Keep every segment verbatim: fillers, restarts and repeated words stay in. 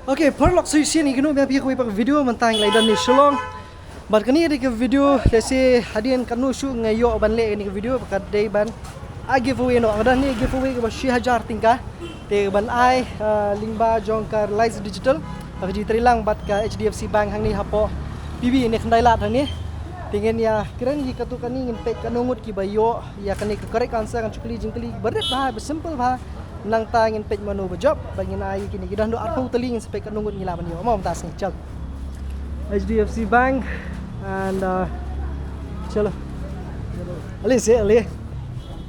Okay, paralok, sa shisien ngi kynduh biang ïa phi ha kawei pat ka video. Mynta ngi la don ha Shillong. Bad kane ka dei ka video, lehse hadien katno shuh nga ïoh ban leh kane ka video, ba ka dei ban ai giveaway noh. Nga don hangne giveaway kaba shi hajar tyngka. Te ban ai, ah, lyngba jong ka Reliance Digital, ka jingtrei lang bad ka H D F C Bank hangne hapoh P B ne Khyndai Lad hangne. Te ngin ïa kren ïa katto katne, ngin peit katno ngut kiba ïoh ïa kane ka correct answer, ngan shu kylli jingkylli ba rit bha, ba simple bha. Nangta ngin peit mano ba jop, ba ngin ai kine ki don haduh arphew tylli, ngin sa peit katno ngut ngi lah ban ïoh. Mo mynta sngi, chalo. H D F C Bank and, uh, chalo. Ale se, ale.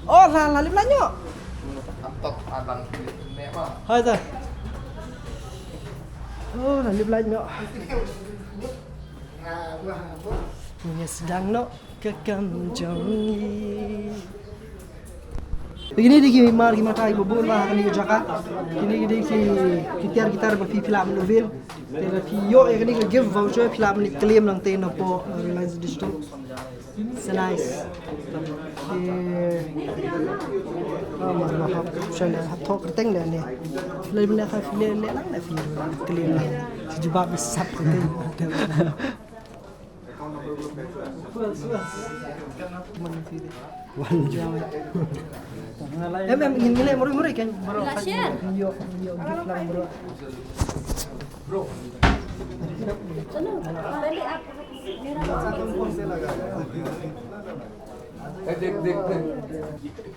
Oh, la, la lip la ñiah. Hai ta. Oh, la lip la ñiah. Ngi sdang noh ka kam jong ngi. Kine dei ki mar ki mata kiba bun bha ha kane ka jaka. Kine ki dei ki, ki tiar ki tar ba phi, phi lah ban avail. Te lada phi ïoh ïa kane ka gift voucher, phi lah ban claim nangta napoh, uh, Reliance Digital. So nice. Te, oh, ma, ma hap, sha leh, hap thoh kyrteng leh ne. Leh, leh, leh, leh lang leh phi, claim leh. Shi jubab ba sap kyrteng. Em, em, ngin, ngin leh marwei marwei kan, bro. Ïoh, ïoh gift lang, bro. Bro. Chalo, pehli aap. Eh, dek, dek, dek.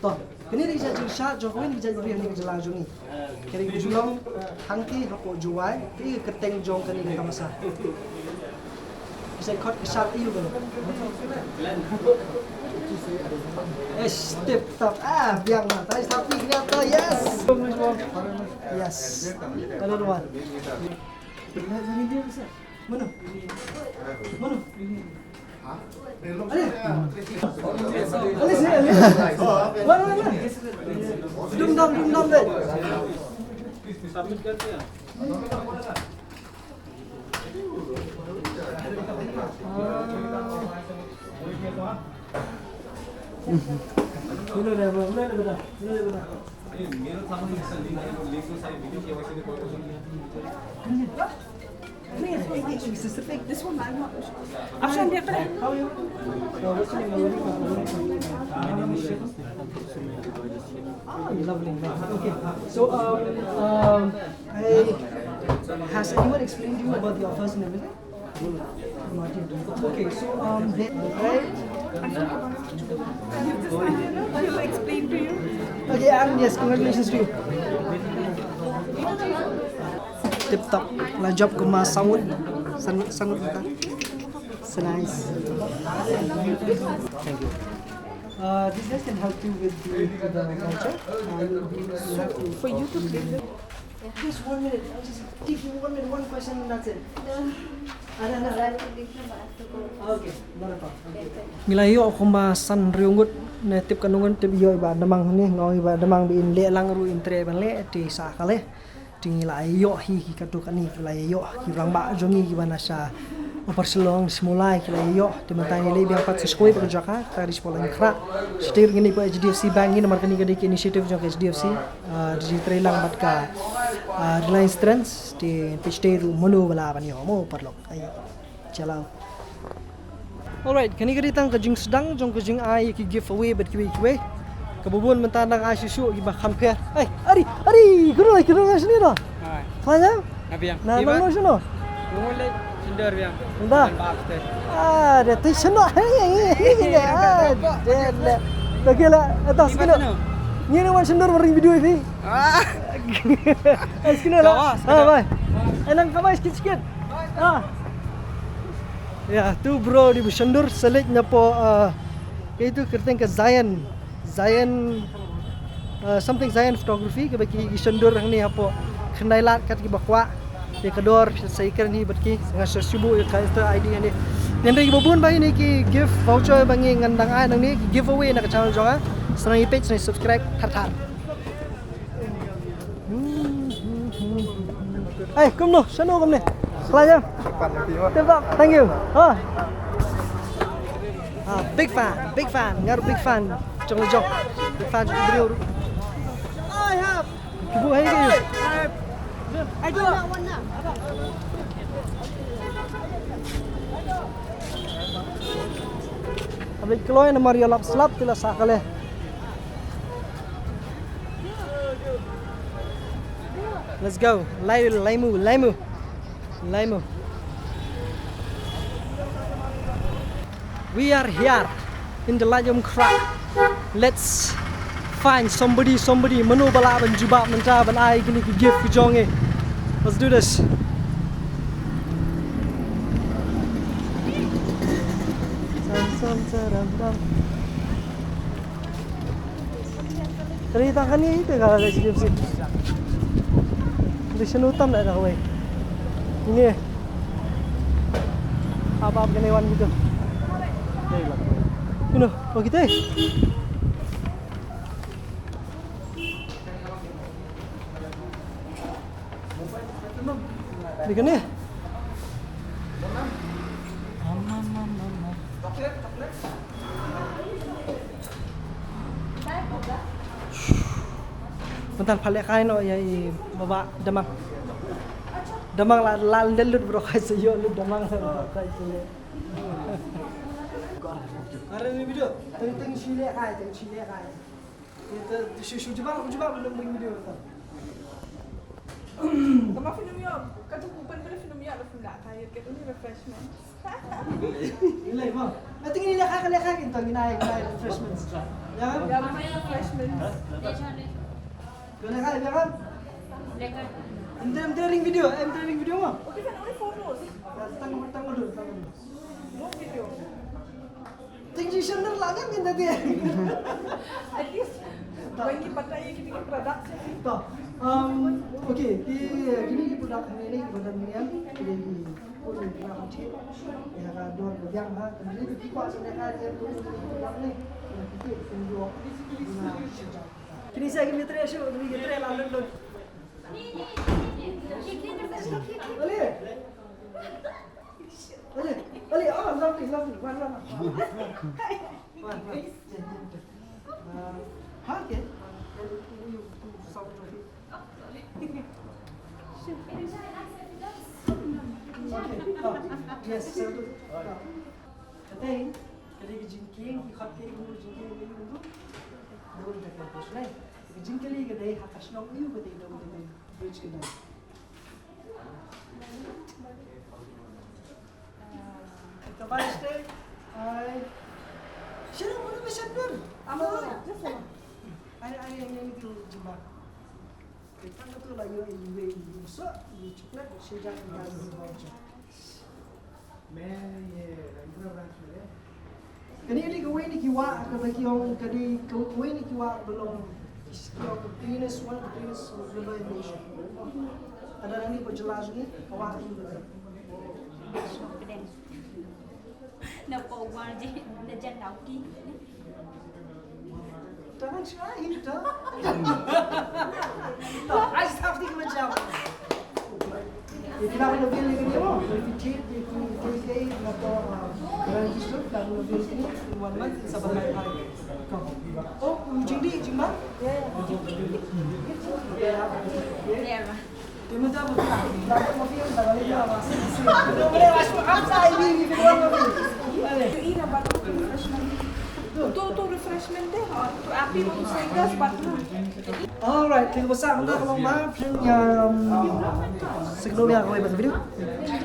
To, kane dei ka jingshad jong, kane dei ka jingshad jong ngi. Kane ka jingshad jong ngi. Kane ka jingshad jong ngi. Kane ka jingshad jong ngi. Kane ka jingshad jong ngi. Kane ka jingshad jong ngi. Ka jingkhot ka shad aïu ka long? Eish, tip top. Ah, biang ma. Thanks, happy, biang to. Yes. Yes. Another one. Mano? Mano? Ale. Ale, sini, ale. Wan, wan, wan. Dum dam, dum dam deh. This one, I'm not sure. Option dia apa? Ah, lovely. Okay. So, um, um, I, has anyone explained to you about the offers and everything? Not yet. Okay, so, um, they, right? She'll explain to you. Okay, and yes, congratulations to you. Tip top. La jop kumba sangut. San, sangut ta. So nice. Thank you. Uh, these guys can help you with the, with the voucher. Uh, you, you have to. For you to click the Just one minute. I'll just give you one minute, one question, and that's it. No. Ah, no, no, no. Okay, not a problem. Okay. Ngi la ïoh kumba san hynriew ngut ne tip katno ngut, tip ïoh i Bah Damang ne, nga ong i Bah Damang ba in leh lang ruh in treh ban leh, te sa ka leh. Te ngi la ïoh hi ki katto katne, ki la ïoh ki rangbah jong ngi kiba na sha Upper Shillong, Shimolai, ki la ïoh. Te mynta ngi leit biang pat sha kawei pat ka jaka, kata ka dei shapoh Laitumkhrah. Shatei ruh ngi leit pat H D F C Bank, ngi namar kane ka dei ka initiative jong ka H D F C. Ah, ka jingtrei lang bad ka, ah, Reliance Trends, te peit shatei ruh mano ba lah ban ïoh, mo paralok. Ai, chalo. Alright, kane ka dei tang ka jingsdang jong ka jingai ki giveaway bad kiwei kiwei. Kaba bun mynta nang ai shuh shuh kiba kham pher. Ai, ari, ari, kano, kano nga shini to? Hai. Khlaiñ ïa? Nga biang. Na, nang shano? Nga leit shyndur biang. Mynta? Ba upstairs. Ah, da te shano. Ah, da le. To kila, atas kano? Ngi ne wan shyndur, wan ring video ïa phi. Ah. Eh, skino la. Kawas, ah, skino. Bye. Eh, nang kamai sikit-sikit. Ah. Ya, tu bro dei ba shyndur, sa leit napoh, ah, kaei tu, kyrteng ka Zion. Zion, ah, something Zion Photography, kaba ki, ki shyndur hangne hapoh Khyndai Lad kat kiba kwah. Te ka dor sa ïakren hi bad ki, nga sa shu buh ïa ka Insta I D hangne. Hynrei kiba bun ba ine ki gift voucher ba ngi ngan dang ai nangne, ki giveaway na ka channel jong nga. Sngewbha ïa peit, sngewbha ïa subscribe, thar thar. Hey, kumno, shano kumne? Khlaiñ ïa? Tip top, thank you. Ha. Ah, big fan, big fan, nga ruh big fan. Jong le jong. Big fan jong briew ruh. Ki buh hi ki. Abit kloi namar ïalap slap te la sah kane. Let's go. Lai, laimu, laimu. Laimu. We are here in the Lajong Krak. Let's find somebody, somebody. Mano ba lah ban jubab mynta ban ai kine ki gift ki jong ngi. Let's do this. Sam, sam, saram, ram. Kari tang kani te ka H D F C. Di senu tam da kawai. Ini. Apa apa kena wan gitu. Ino, oh gitu. Di kane. Mynta pha lehkai noh ïa i baba Damang. Damang la la lut bro, kai sa ïoh lut Damang. Kai sa ïoh. Are ni video. Teng teng shi lehkai, teng shi lehkai. Ito, shu, shu, jubab, jubab, belum bring video, ito. Ka ma phi nym ïoh, ka tu coupon ba phi nym ïoh, la phi nym lah kha ïa ka tu ni refreshment. Ilai mo. Ati ngin lehkai, lehkai kin to, ngin ai, ngin ai refreshments. Ya kan? Ya, ma refreshments. Lehkai, ya kan? Em te, em te ring video, em te ring video mo. Okay, kan only photos. Ya, tang, tang dulu, tang dulu. No video. Ting ji shen ner la ngan ngan tadi. At least, when you patai kita ke product. To, um, okay, ki, kini ki product ni ni, ki badan ni ya, kini ki, kini ki product ni, ya ka dor ka biang ha, kini ki kwa sini ka dia tu product ni, kini ki tu product ni, kini sa kini tre shu, kini ki tre la lun lun. Boleh. Ali, Ali, oh, lovely, lovely. One, one, one. One, one. Yeah, yeah, yeah. Uh, hi, Ken. Uh, you, you, you soft trophy. Okay. Oh, yes, sir. Uh, katei, katei ka jingkieng, ki khot katei ka jingkieng, katei ka jingkieng. Ka jingkylli ka dei, ha ka shnong aïu katei ka dei, katei ka bridge ka dei. Ka bai stek. Ai. Sino mo na masyador? Amo, just amo. Ai, ai, ai, ai, tu jumpa. Kita tu lah yo, iwe, iwe so, iwe chocolate, sejak iwe voucher. Kane ka dei kawei na ki wah kaba ki ong, ka dei kawei na ki wah ba long, ki ong ka cleanest, one of the cleanest river in Asia. Ka dang nangne ba jylla jong ngi, ka wah ka dei. Na pawar je, na jan nauki. Tang sha ita. Ai, safety kena jam. Ita nak kena bill lagi ni, oh. Ita, ita, ita, ita, nak, uh, register, nak kena bill lagi ni, one month, sabar mai. Oh, jingdi, jingma? Ya, ya. Ya, ya. Alright, thank you so much. Alright, thank you so much. Sa kano ïa kawei pat ka video.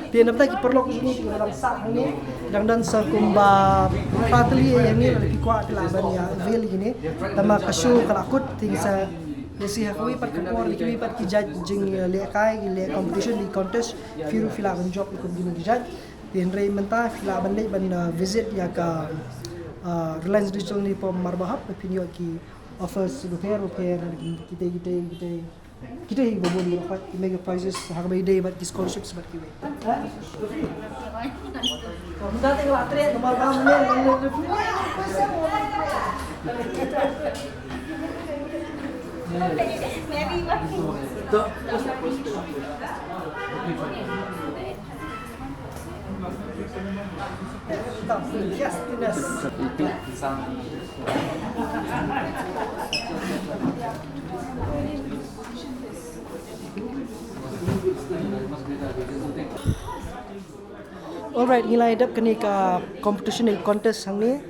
Te na bynta ki paralok jong ngi ki ba dang sah hangne, dang don sa kumba phra tylli ïa ngi, lada phi kwah phi lah ban ïa avail ïa kine. Tangba ka show ka la kut, te ngi sa ïa sih ha kawei pat ka por, kiwei pat ki judge jing, eh, lehkai, ki leh competition, ki contest, phi ruh phi lah ban jop ïa kum kine ki judge. Te hynrei mynta phi lah ban leit ban, eh, visit ïa ka, eh, Reliance Digital Nipom Marbahap, phin ïoh ki offers bapher bapher, kitei kitei kitei. Kita hi ba bun ba khot ki mega prizes ha kaba ïadei bad ki scholarships bad kiwei. Ha? Ka mynta te ka la treh, ka ba ba mynne, ka la treh. Yes, yes. Alright, ngi la dep kane ka competition ne contest hangne.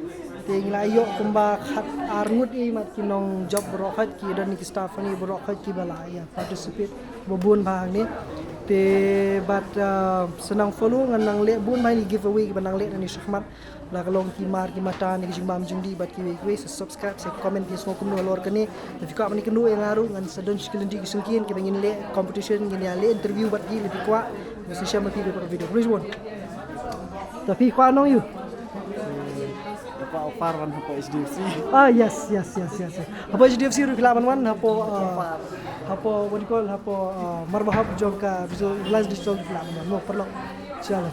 Te ngi la ïoh kumba khat ar ngut i mat ki nongjop baroh khoit, ki don ki staff hangne baroh khoit kiba la ïa participate ba bun bha hangne. Te bad, uh, sa nang follow, ngan nang leh bun bha ïa ki giveaway kiba nang leh na ki shakhmat. La ka long ki mar ki mata ne ki jingbam jingdih bad kiwei kiwei, sa subscribe, sa comment, ki sngew kumno halor kane. Te phi kwah ban ïakynduh ïa nga ruh, ngan sa don sha ki lynti ki syngkien kiba ngin leh competition, ngin ïa leh interview bad ki, lada phi kwah. Ngan sa share ma phi ha ka video. Khublei shibun. Te phi kwah nong ïa u? Dapat offer wan hapoh H D F C. Ah, yes, yes, yes, yes, yes. Hapoh H D F C ruh phi lah ban wan, hapoh, uh, hapoh, what do you call, hapoh, uh, Marbahap jong ka Reliance Digital phi lah ban wan. Mo, paralok. Chalo.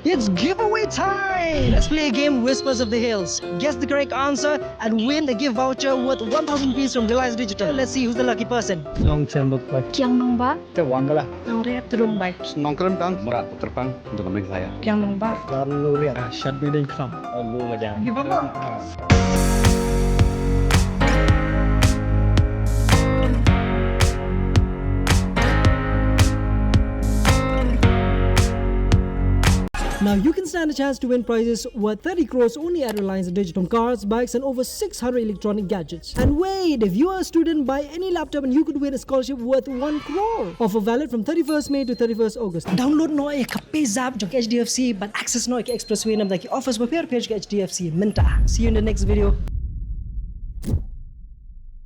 It's giveaway time! Let's play a game, Whispers of the Hills. Guess the correct answer and win a gift voucher worth one thousand rupees from Reliance Digital. Let's see who's the lucky person. Nong Chembuk Bai. Kiang Nong Ba. Te Wangala. Nong Riat Rung Bai. Nong Krem Tang. Murat Putrapang. Untuk kami saya. Kiang Nong Ba. Karl Luriat. Shad Biding Kram. Abu Majang. Give up. Now you can stand a chance to win prizes worth thirty crores only at Reliance Digital. Cars, bikes, and over six hundred electronic gadgets. And wait, if you are a student, buy any laptop and you could win a scholarship worth one crore. Offer valid from thirty-first May to thirty-first August. Download noh ïa ka PayZapp jong ka H D F C bad access noh ïa ka Expressway namar ki offers bapher bapher jong ka H D F C mynta. See you in the next video.